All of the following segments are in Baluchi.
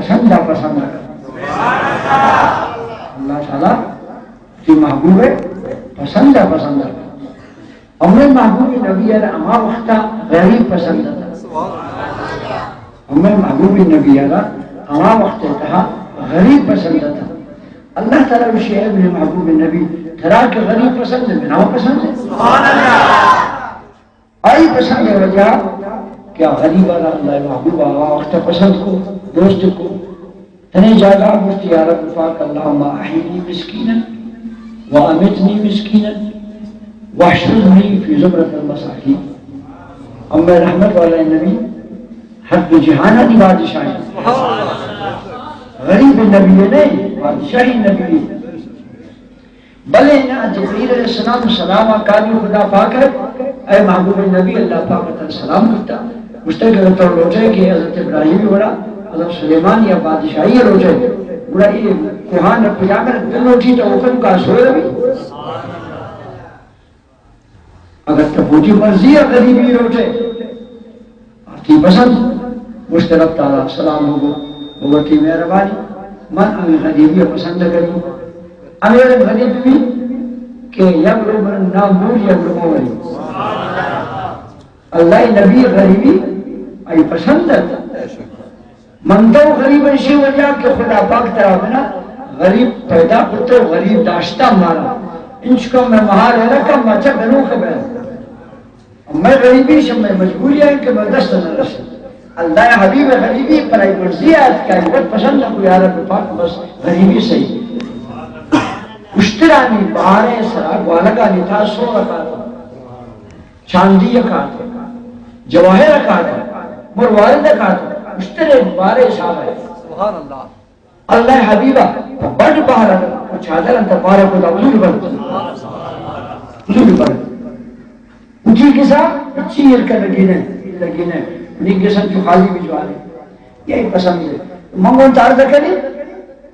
پسند ءَ پسند ءَ۔ اللہ تعالیٰ وتی محبوب ءَ پسند ءَ پسند ءَ۔ ہمے محبوب نبی ءَ را ہما وقت ءَ غریب پسند ات۔ ہمے محبوب نبی ءَ را ہما وقت ءِ تہا غریب پسند ات۔ اللہ تعالیٰ گوشی، اے منی محبوب نبی، ترا کہ غریب پسند ہے، منا پسند ہے۔ آئی پسند ءِ وجہ کہ آ غریب ءَ را اللہ ءِ محبوب ءَ ہما وقت ءَ پسند کو، دوست کو۔ تنے جاگہ گوشت، یا رب پاک، اللهم احینی مسکینا و امیتنی مسکینا واحشرنی فی زمرۃ المساکین۔ ہمے رحمت والا نبی، ہر دو جہان ءِ بادشاہ، غریب نبی نہیں، بادشاہی نبی۔ بلے نا، جبریل علیہ السلام سلام ءَ کاری خدا پاک ءَ، اے محبوب نبی، اللہ پاک ءَ ترا سلام کرتا۔ گوشتا کہ اگر تو لوٹے کہ حضرت ابراہیم وڑا، حضرت سلیمان یا بادشاہی لوٹے، گڑا یہ کوہان پجامر دل لوٹی تو حکم کا سوئے بھی۔ اگر تو پوٹی مرضی ہے غریبی لوٹے، آتی پسند، گوشت رب تعالیٰ سلام ہو گو، بگوٹی مہربانی، من ہمیں غریبی پسند کری۔ ہمیں غریب بھی کہ یک رو من نام بول، یک رو مولی۔ اللہ نبی غریبی آئی پسند ہے۔ من تو غریب، ایشی وجہ کہ خدا پاک ترا منا غریب پیدا کرتا، غریب داشتا مارا۔ انچکو میں مہار ہے لکا مچا بنو خبر۔ میں غریبی شم، میں مجبوری ہے کہ میں دست نہ رسے۔ اللہ حبیب غریبی پر ای مرضی آت کہ ای وقت پسند کو، یا رب پاک، بس غریبی صحیح۔ اشترانی بارے سرا گوالگانی تا سو رکھا، چاندی کات، جواہر کات، مروارد کات، اشترے بارے حساب ہے۔ سبحان اللہ۔ اللہ حبیبہ بڑ بہر و چادر انت پارا کو دا حضور بڑ۔ حضور بڑ۔ اٹھی کسا چیر کا لگی نے، لگی نے۔ نی کسا جو خالی بھی جوانے۔ یہی پسند ہے۔ منگون تار دکھنی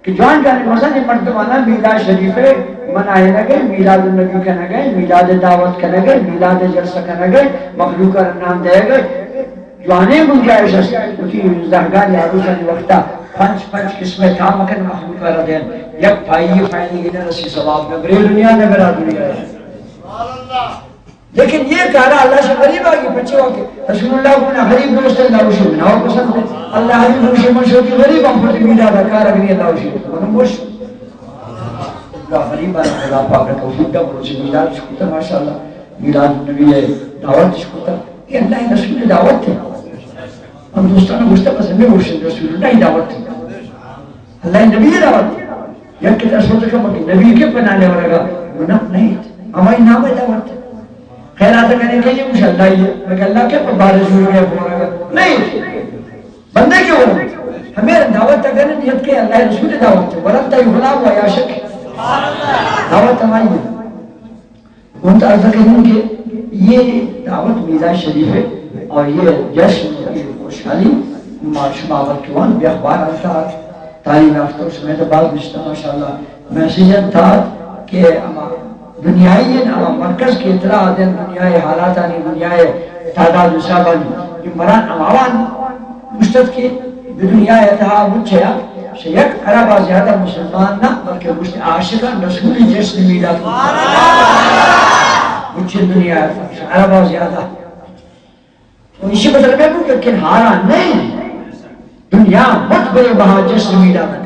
کہ جوان جوان مزن مردمانا میلاد شریف ہے، منائے نہ گئے، میلاد النبی کا نہ گئے، میلاد دعوت کا نہ گئے، میلاد جلسہ کا نہ گئے، مخلوق کا نام دے گئے۔ جوانیں گنجائش است، وتی زہگانی عروسانی وقتا پنچ پنچ قسمیں تام کن مخلوق را دین۔ یک پائی فائدگی نہ رسی، ثواب نہ برے دنیا نہ برا دنیا۔ لیکن یہ کارا اللہ شی غریب آگی پچے وقت رسول اللہ کو نہ غریب دوست اللہ وشی نہ پسند ہے۔ اللہ حبیب وشی من شوقی غریب ہم پتی میلاد کار اگنی اللہ وشی من وش۔ اللہ غریب آگی خدا پاک توفیق دا بروچی میلاد شکتا، ماشاءاللہ میلاد نبی دعوت شکتا۔ یہ اللہ رسول دعوت ہے۔ ہم دوستان گوشتا بس ہمیں گوشت رسول اللہ دعوت ہے۔ اللہ نبی دعوت ہے۔ یک کتا سوچ کم کہ نبی کے پنانے ورگا گناہ نہیں۔ ہماری نام دعوت ہے۔ خیرات کرنے کے لیے مش اللہ ہی ہے۔ مگر اللہ کے پر بارش ہو گیا، ہو رہا نہیں۔ بندے کیوں ہو؟ ہمیں دعوت کرنے نیت کے اللہ رسول دعوت ہے۔ ورنہ تو غلام ہو یا شک۔ دعوت ہماری ہے۔ ہوں تو عرض کریں کہ یہ دعوت میلاد شریف ہے اور یہ جشن، یہ خوشحالی ما شما وقت وان بیا اخبار آتا، تعلیم یافتہ سمیت بعض نشتہ ماشاءاللہ میسج انت کہ اما دنیای اما مرکز کے اطلاع دیں، دنیای حالاتانی، دنیای تعداد حسابانی، یہ مران اماوان مشتد کے دنیا تہا مچیا شہ یک اربا زیادہ مسلمان نہ، بلکہ گوشت عاشقان رسول جشن میلاد۔ مچ دنیا تہا شہ اربا زیادہ۔ و اسی مطلب ہے کہ کنہارا نہیں، دنیا مت بے بہا جشن میلاد۔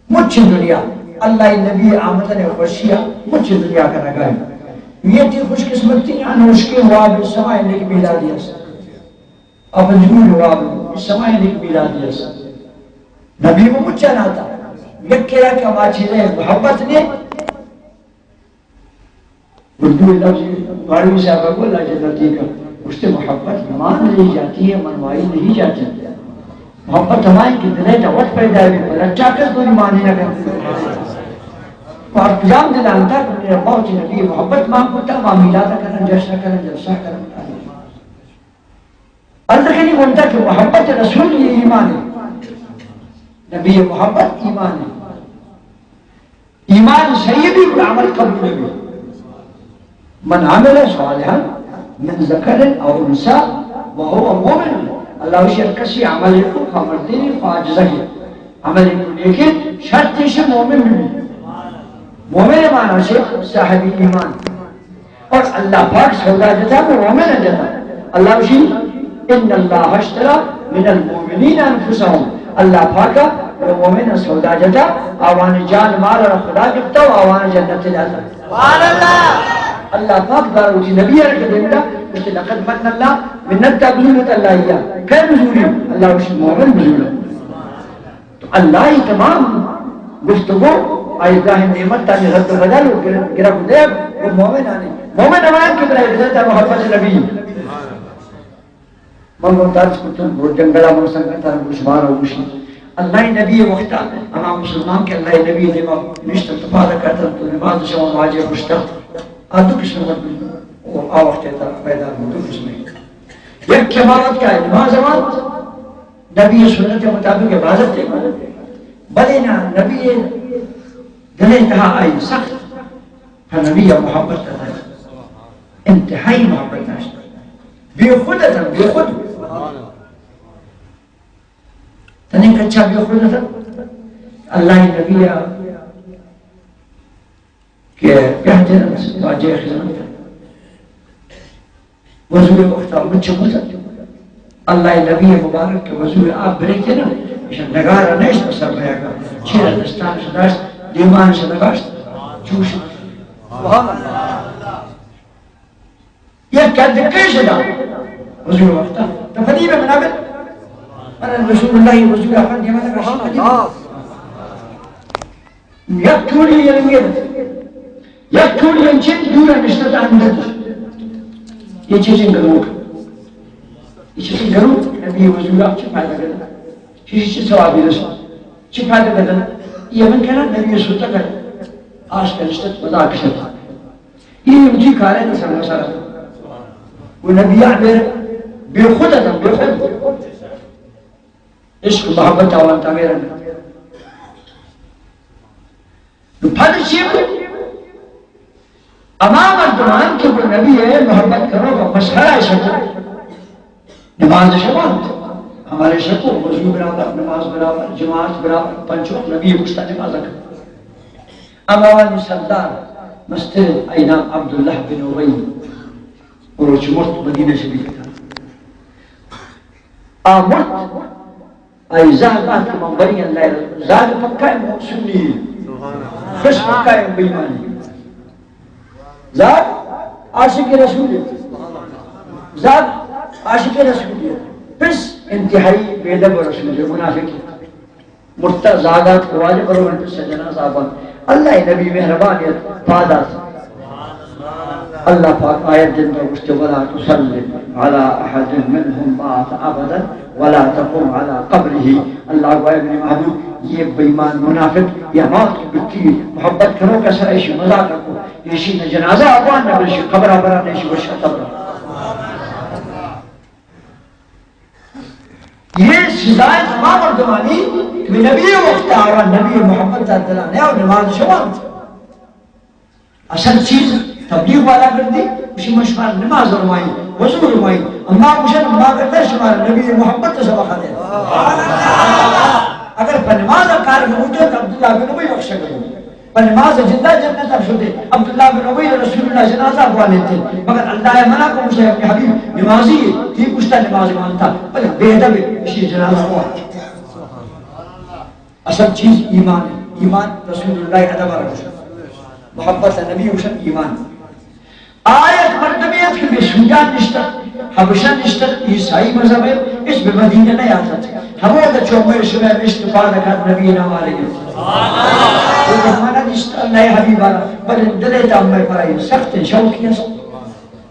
مچ دنیا اللہ نبی آمدن خوشیا مچ دنیا کا نگاہ۔ یہ تھی خوش قسمتی انوشکے واب سمائے نیک میلادی است۔ اپن جنون واب سمائے نیک میلادی است۔ نبی وہ مچا ناتا۔ یک کرا کہ ہما چیزیں محبت نے۔ اردو لفظ بارہویں صاحب کو اللہ جنتی کا۔ اس سے محبت مان لی جاتی ہے، منوائی نہیں جاتی۔ محبت ہماری کہ دلے دعوت پیدا ہے، پر اچھا کر کوئی مانے نہ کرتے۔ اور پجام دل آنتا کہ میرا بہت نبی محبت مان کو تا، ما میلاد کرن، جشن کرن، جلسہ کرن۔ عرض کنی گونتا کہ محبت رسول یہ ایمان ہے۔ نبی محبت ایمان ہے۔ ایمان صحیح بھی عمل قبول بھی۔ من عمل صالحا من ذکر او انثی وهو مؤمن اللہ گوشی ہر کسی عمل کو، خواہ مردین، خواہ عاجزہ، عمل کو نیکے، شرط ایش مومن بی۔ مومن معنی چے؟ صاحب ایمان۔ اور اللہ پاک سودا جتا، مومن جتا۔ اللہ گوشی، ان اللہ اشتری من المؤمنین انفسهم۔ اللہ پاک مومن سودا جتا، آوان جان مال را خدا گپتا و آوان جنت داتا۔ سبحان اللہ۔ اللہ پاک دار وتی نبی ءَ کہ دیندا، گوشت، لقد من اللہ، منت تبلیغ اللہ۔ کئے بزوری؟ اللہ گوشت، مومن بزوری۔ تو اللہ ءِ تمام گفتگو، آئی ءِ نعمتانی رد و بدل و گر-، گرگ و دیگ و مومنانی۔ مومن ہما کہ برای بزرتا محبت نبی۔ من گوں درس کتن، گوں جنگلا من سنگتاں گوں شمارا گوشی۔ اللہ ءِ نبی ءِ وقتا ہما مسلمان کہ اللہ ءِ نبی ءِ دیما نشتن، تپادا کتن، تو نماز شما واجب گوشتا۔ آ دو قسم مردم، او آ وقت تا پیدا ہوں دو قسم۔ یک کہ ہما وقت کہ نماز وانت، نبی ءِ سنت ءِ مطابق عبادت ءَ کن، بلے نا، نبی ءِ دل ءِ تہا آئی سخت پہ نبی ءَ محبت ات، انتہائی محبت داشت۔ بے خود ات، بے خود۔ تنے کچا بے خود ات؟ اللہ ءِ نبی ءَ کہ بہتر واجہ خدمت۔ وضو ءِ وقتا مچ بوت۔ اللہ ءِ نبی مبارک کہ وضو ءِ آپ بریکے نا، ایشاں نگارہ نیشت بہ سر بیاگا۔ چیرا دستانش داشت، دیمانش داشت، چوش۔ سبحان اللہ۔ یک کد کش دا۔ وضو ءِ وقتا۔ تو فدی میں منابت۔ من رسول اللہ وضو ءِ آپ دیمانش داشت۔ یک ٹولی انگت، یک ٹولی انچیں دور نشتہ اندر۔ یہ چیزیں گروک، یہ چیزیں گروک، نبی وضو ءِ آپ چی فائدہ کرنا؟ چیزی چی ثوابی رسول؟ چی فائدہ کرنا؟ یہ من کہنا نبی سوتا کر، آش کا نشتہ مذاق شد۔ یہ مجھے کارے نہ سمجھ سارا۔ وہ نبی آ بے، بے خود ہے، بے خود۔ عشق محبت آوان تا میرا۔ نو پد چی بو؟ اما مردمان کہ گو نبی ءِ محبت کنو و مسخرہ شکو، نماز شوانت، ہمارے شکو، وضو برابر، نماز برابر، جماعت برابر، پنچ وقت نبی گوشتا نماز کن۔ اما وانی سردار مستر اینام عبداللہ بن ابی، روچ مرت مدینہ شریف تا۔ آ مرت، آئی زاگ آت کہ من بری اللہ، زاگ پکا ہے سنی، پس پکا ہے بے ایمانی۔ زاگ عاشق رسول ہے۔ زاگ عاشق رسول ہے۔ پس انتہائی بے ادب رسول ہے، منافق ہے۔ مرتا زاگ آت کہ واجہ برو من پس جنازہ بان۔ اللہ نبی مہربان ہے، پاد آت۔ اللہ پاک آیت دینتا گوشتے، ولا تصل علی احد منهم مات ابدا ولا تقم علی قبره۔ اللہ گو اے منی محبوب، یہ بے ایمان منافق، یہ موت کی بتی محبت کنو کہ سر ایشی مذاق کو، ایشی نہ جنازہ آبان نہ بلشی قبر آبران ایشی وشا قبر۔ یہ سزائے تمام مردمانی کہ نبی وقت آرا نبی محبت دلانے اور نماز شوانت۔ اصل چیز تبلیغ والا کر دی، اسی مشمار نماز روائی، وضو روائی، اما گوشن اما کرتا شمار نبی محبت سبق دے۔ اگر پہ نماز کار بوتو تو عبداللہ بن ابی بخش کرو۔ پہ نماز جندا جنت ہم شدے۔ عبداللہ بن ابی رسول اللہ جنازہ بوانے تھے، مگر اللہ منع کو مجھے اپنے حبیب نمازی ہے، تی پشتا نماز مانتا، بلے بے ادب ہے، اسی جنازہ بوانے۔ اصل چیز ایمان ہے۔ ایمان رسول اللہ ادب رسول۔ محبت نبی حسن ایمان۔ آیت مردمی ات کہ بے سوجان نشتت، حبشہ نشتت، عیسائی مذہب ہے، اس بے مدینہ نہیں آتا۔ ہمود چومے شبہ نشت پاد کر نبی نوالے۔ وہ مہمانہ نشت اللہ حبیب آرا، بل دلے تا میں پرائی سخت شوقی است۔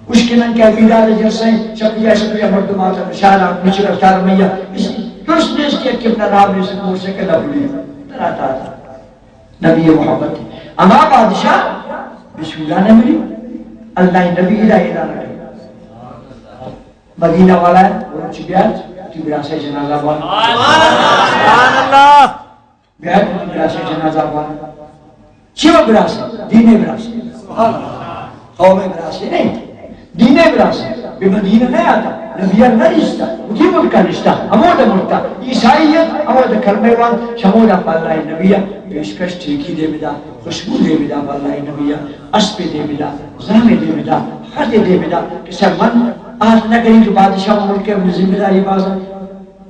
اشکنن کہ میلاد جلسہ شکویا شکویا مردم آتا شالا مچ رفتار میا۔ اس درست نیست کہ کبنا رام نے موسیقی لبلی۔ ترا تا نبی محبت۔ اما بادشاہ بسم اللہ نہ ملی، اللہ نبی ادا ادا رکھے۔ مدینہ والا ہے، وہ چھ بیار، تی براسے جنازہ بان۔ سبحان اللہ۔ بیار، تی براسے جنازہ بان۔ چی و براسے؟ دین براسے۔ قوم براسے نہیں۔ دین براسے۔ بہ مدینہ نیاتا، نبی ءَ نہ دیستا، وتی ملکا نشتا، ہمودا مرتا۔ عیسائیت ہمودا کلمہ وان، شمودا پہ اللہ نبی ءَ پیشکش ٹیکی دے بدا، خوشبو دے بدا پہ اللہ نبی ءَ، اسپے دے بدا، زامے دے بدا، خدے دے بدا، کہ سر من آس نہ کری کہ بادشاہ ملک ءِ ذمہ داری بازا۔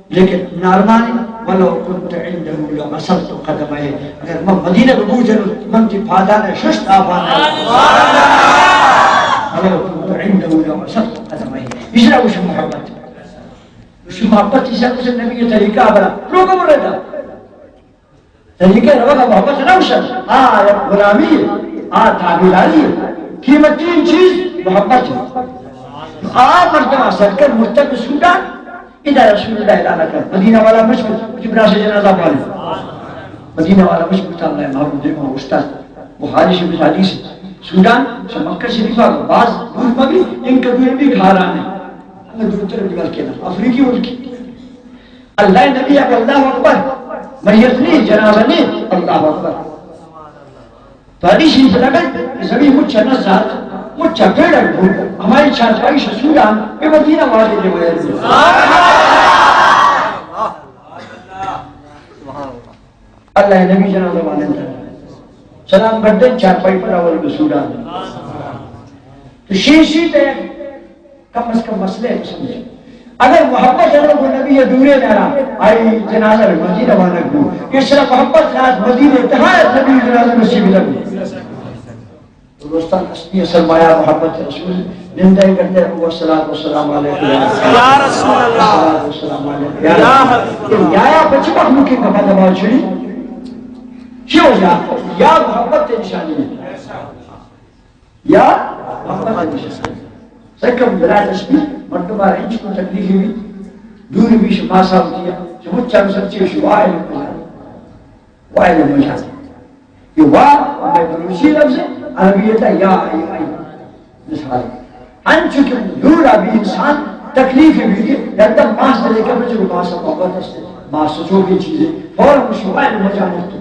لیکن نارمانی، ولو كنت عنده لمست قدميه، اگر من مدینہ ببوتن، من تی پادان ششت آپان۔ ولو كنت عنده لمست قدميه۔ اجرا وش محبت۔ وش محبت، اسا کس نبی طریقہ برا۔ لوگ برا دا۔ طریقہ روگا محبت نہ وشن۔ آ یک غلامی، آ تابعداری۔ قیمتی چیز محبت۔ آ مردم سرکر مرتب سوڈان۔ ادا رسول اللہ اعلان کر، مدینہ والا مشکل، جبرا سے جنازہ پالے۔ مدینہ والا مشکل تھا، اللہ محمود دیما استاد۔ بخاری شریف حدیث۔ سوڈان سے مکہ شریفہ باز دور مبی، ان کا دور بھی گھارانے۔ ہمیں دور تر بلکہ نا، افریقی ملک۔ اللہ نبی اب اللہ اکبر، میت نہیں، جنازہ نہیں، اللہ اکبر۔ تو حدیث شریف لگت، زمین مچ نہ زات، مچ پیڑ بو، ہماری چارپائی شسویا، اے مدینہ والے دے ویر۔ اللہ نبی جناب والے، سلام گردن چارپائی پر اول رسولا۔ تو شیشی تے کم از کم مسئلہ ہے، سمجھے؟ اگر محبت ہے تو نبی دورے نہ رہا، آئی جنازہ بھی مسجد روانہ کو۔ اس طرح محبت رات مدینے تہا ہے، نبی جنازہ مسجد بھی لگو۔ دوستان، اصلی اصل مایا محبت رسول، نندے کرتے ہیں، الصلاۃ والسلام علیک یا رسول اللہ۔ الصلاۃ والسلام علیک یا یا حبیب اللہ۔ یا یا بچ مخلوق کی کفا دبا چھڑی۔ کیوں یا؟ یا محبت نشانی ہے۔ یا محبت نشانی۔ سکم بلا تشبیہ، مردم آ رنج کو تکلیف بھی، دور بھی شما سا ہوتی ہے، جو مچا سچے شو آئے مجھا۔ وائل مجھا۔ یہ وا، ہمیں بلوچی لفظ ہے، عربی ہے یا، یا، یا۔ مثال۔ انچو کہ دور ابھی انسان تکلیف بھی دی، یکدم ماس دے کے مجھے ماس محبت است، ماس سچو کی چیزیں، فوراً مشی وائل مجھا مرتو۔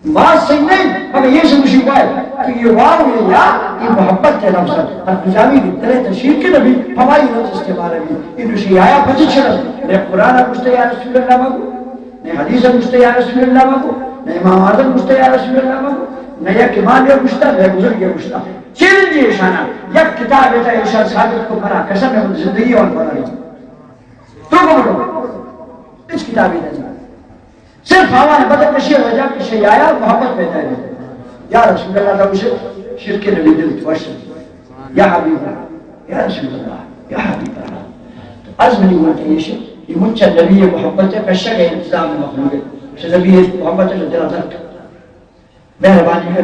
ماس صحیح نہیں، مگر یہ سے مشی وائل۔ تو یہ واو یہ یا، یہ محبت ہے لفظ ہے۔ ہر کجامی بھی دلے تشہیر کے نبی، ہماری لفظ استعمال ہے بھی۔ یہ نشی آیا پچھے چھڑا، میں قرآن پوچھتے یا رسول اللہ مگو۔ نہ حدیث گوشتہ یا رسول اللہ مگو، نہ امام اعظم گوشتہ یا رسول اللہ مگو، نہ یک امام یا گوشتہ، نہ بزرگ یا گوشتہ۔ چیلنج ایشانا، یک کتاب ایتا ایشان ثابت کو، منا قسم ہے، من زندگی اور بنا رہی۔ تو کو بڑو، اس کتابی نہیں۔ صرف ہمارے بدن نشے وجہ کہ شیعہ محبت پیدا ہے۔ یا رسول اللہ، تو اسے شرک نبی دل تو یا حبیب اللہ، یا رسول اللہ، یا حبیب اللہ۔ تو عرض منی گوشت ایش، یہ مچ نبی محبت ہے، کشگ ہے انتظام مخلوق ہے۔ شہ نبی محبت ہے، دل درک۔ مہربانی کر،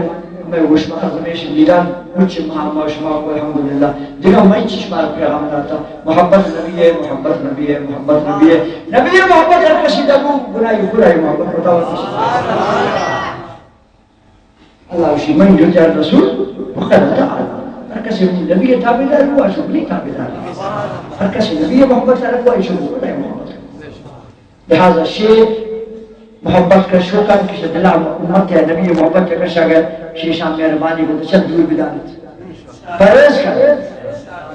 میں گوش ما عرض میں شہ میران، مچ ما، ما شما کو الحمدللہ۔ دیگہ میں چیز مار پیغام داتا، محبت نبی ہے، محبت نبی ہے، محبت نبی ہے۔ نبی محبت ہر کسی دبو، گناہی خدا محبت بتاؤ۔ اللہ وشی من یطع الرسول فقد اطاع اللہ۔ ہر کسی نبی تابعدار ہوا، شو منی تابعدار۔ ہر کسی نبی محبت سر ہوا، شو منی محبت۔ لہذا شے محبت کا شوقان کسی دلا امت ہے، نبی محبت کا شاگر شیشان مہربانی کو چل دور بدانت۔ پرہیز کر،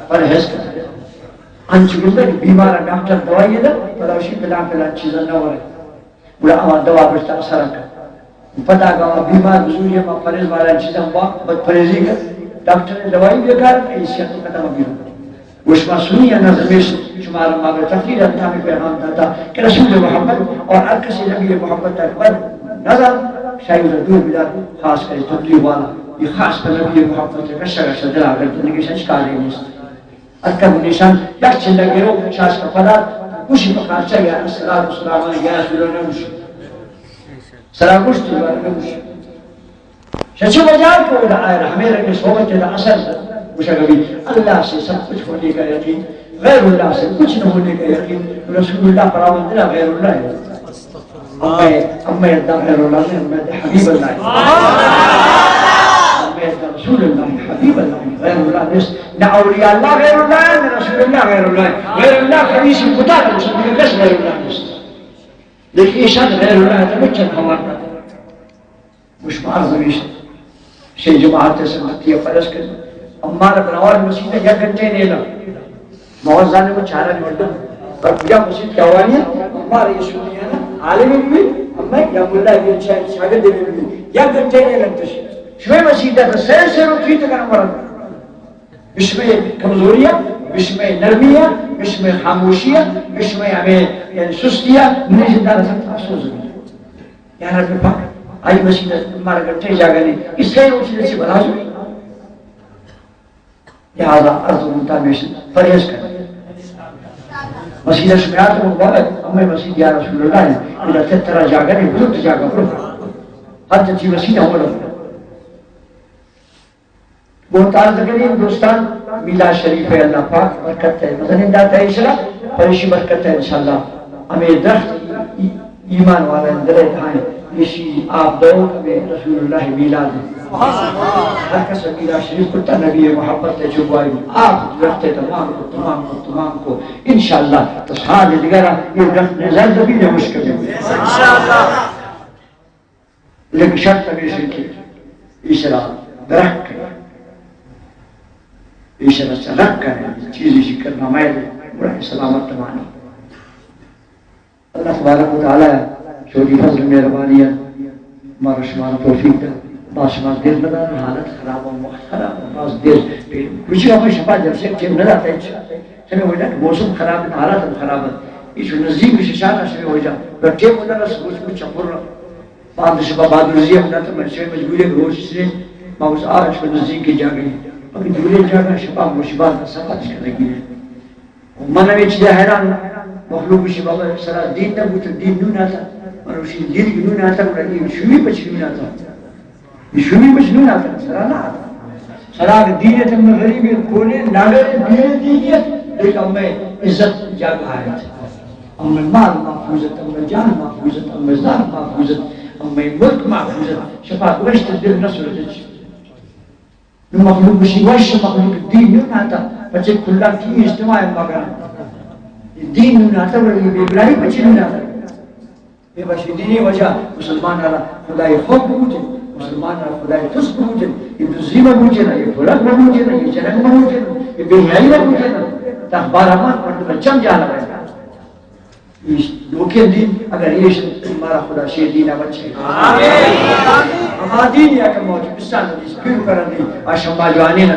پرہیز کر۔ انچو کہ بیمار ڈاکٹر دوائی دا، پدا وشی پلان پلان چیزاں نہ ورے۔ گڑا ہما دوا بشتا اثر کن۔ پدا گوا بیمار بزوری ہما پرہیز والا چیزاں با، بد پرہیزی کن۔ ڈاکٹر نے دوائی بیکار کن، اس سے تو ختم بھی ہو۔ وہ شما سنی ہے نظمیش، شما ما بے تقریر انتہا میں پیغام داتا کہ رسول محمد اور ہر کسی نبی محبت تک بد نظر شاید دور بدار، خاص کر تبلیغ والا، یہ خاص کر نبی محبت کا شگا شدرا اگر زندگی ششکاری نیست۔ اتکگ نشان یک چلہ گرو شاش کپدا گوشی پہ کارچہ یا الصلاۃ والسلام علیک یا رسول اللہ نگوش۔ سرا گوشت یا نگوش۔ شچو بجار کو دا آئر ہمیں رنگ صحبت دا اثر گوشا گبی اللہ سے سب کچھ ہونے کا یقین، غیر اللہ سے کچھ نہ ہونے کا یقین، رسول اللہ پراوندنا غیر اللہ ہے۔ اما، اما ادا غیر اللہ نے، اما ادا حبیب اللہ ہے۔ اما ادا رسول اللہ ہے، حبیب اللہ ہے، غیر اللہ نیست۔ نہ اولیاء اللہ غیر اللہ ہے، نہ رسول اللہ غیر اللہ ہے۔ غیر اللہ خبیث کتا ہے، رسول اللہ کس غیر اللہ نیست۔ لیکن ایشان غیر اللہ ہے، تو چند ہمارا۔ مشمار زمیش۔ شے جماعت سنتی فرض کن۔ اما رب نواز مسیح یک گھنٹے نیلا۔ موزان و چارانی مردم. پر کجا مسیت کہ آوانی، ہمارے سنی ہے نا، عالم بھی، ہمیں یا ملا بھی، شاگرد بھی، یا گھنٹے نے لگتش. شمے مسیت تو سیر سیر و تیت کنا مرد. بشمے کمزوریاں، بشمے نرمیاں، بشمے خاموشیاں، بشمے ہمیں یعنی سستیاں، منی زندہ رسد افسوس ہے. یا رب پاک، آئی مسیت ہمارا گھنٹے جاگہ نہیں، اس سے روچ سے بلا جو. لہذا عرض منتا میشن پرہیز کر. مسیت شمیات مبارک، ہمیں مسیت یا رسول اللہ ہے، اذا ترا جاگہ نہیں، بزرگ جاگہ پر. حد تی مسیت ہمارا. بہت عرض کنیں دوستان، میلاد شریف ہے، اللہ پاک برکت ہے، مزنین داتا ہے، انشاءاللہ، پریشی برکت ہے، انشاءاللہ. ہمیں درخت ای-، ایمان والا اندر ہے، تھائیں، ایشی آپ دو ہمیں رسول اللہ میلاد ہے. ہر کس میلاد شریف کتا نبی محبت ہے، جو بھائی آپ درخت ہے، تمام کو، تمام کو، تمام کو، انشاءاللہ، تو سال دیگر یہ درخت نظر دبی نہ مشکل ہے. لیکن شرط ہمیش انت کہ ایشرا درک کنیں، ایشرا چہ رک کنیں، چیزی شکر نمائے، گڑا سلامت مانی. اللہ تبارک و تعالی چوری فضل مہربانی ہے، مارا شمارا توفیق دا. باز شما دل بدار، حالت خراب ہے، وقت خراب ہے، باز دل. کچھ ہمیں شپا جلسے ٹیم نہ داتا ہے، شمے وجہ موسم خراب ہے، حالات ہم خراب ہے. ایشو نزدیک ششان شمے وجہ، پر ٹیم نہ رس، روچ کچھ چپر. بعد شپا بعد روزی ہم نہ تو من شمے مجبوری روچ سے، ما اس آج کو نزدیک کی جاگہ، ابھی دورے جاگہ شپا مشبات سفر کرنے کی ہے. من ہمے چیزا حیران، مخلوق گوشی بابا سرا دین نہ بوت، دین نون آتا. من گوشی دین کہ نون آتا، گڑا اے شومی پچ نون آتا. اے شومی پچ نون آتا، سرا نہ آتا. سرا کہ دین ات، من غریب کولے ناگر دین دینی ات، لیکن ہمیں عزت جاگہ آیت. ہمیں مال محفوظ ات، ہمیں جان محفوظ ات، ہمیں زان محفوظ ات، ہمیں ملک محفوظ ات. شپا گوشت دل نہ سوچ. نو مخلوق گوشی وش، مخلوق دین نون آتا، پچے کلا کی اجتماع مگا. دین نون آتا، ولی بے بلائی پچے نون آتا. اے وش دینی وجہ مسلمان را خدای خوف بوجن، مسلمان را خدای ترس بوجن، یہ دزی مہ بوجن، یہ پھلک مہ بوجن، یہ جنگ مہ بوجن، یہ بے حیائی مہ بوجن. تا بارہ ماہ مردم چم جالا. ایش دوکیں دین، اگر ایش مارا خدا شے دین بچے. آمین. ہما دین یا کہ موجود بسان دین پیرو کرن دین، آ شما جوانے نہ.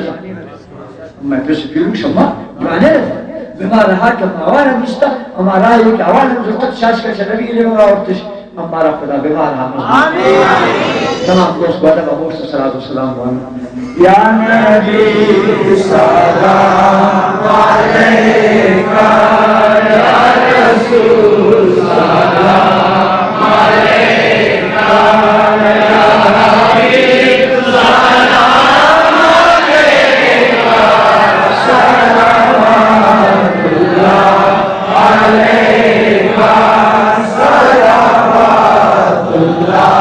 میں پس پیرو شما جوانے نہ. بیمار ہا کہ آوار دیستا، ہمارا ایک آوار زرتک شاش کا شربی لے اور تش. ہمارا خدا بیمار ہا. آمین. تمام دوست گواتا با بوشت صلاة و سلام وان. یا نبی سلام علیکہ، یا رسول سلام علیکہ، یا حبیب سلام علیکہ، صلوات اللہ علیکہ، صلوات اللہ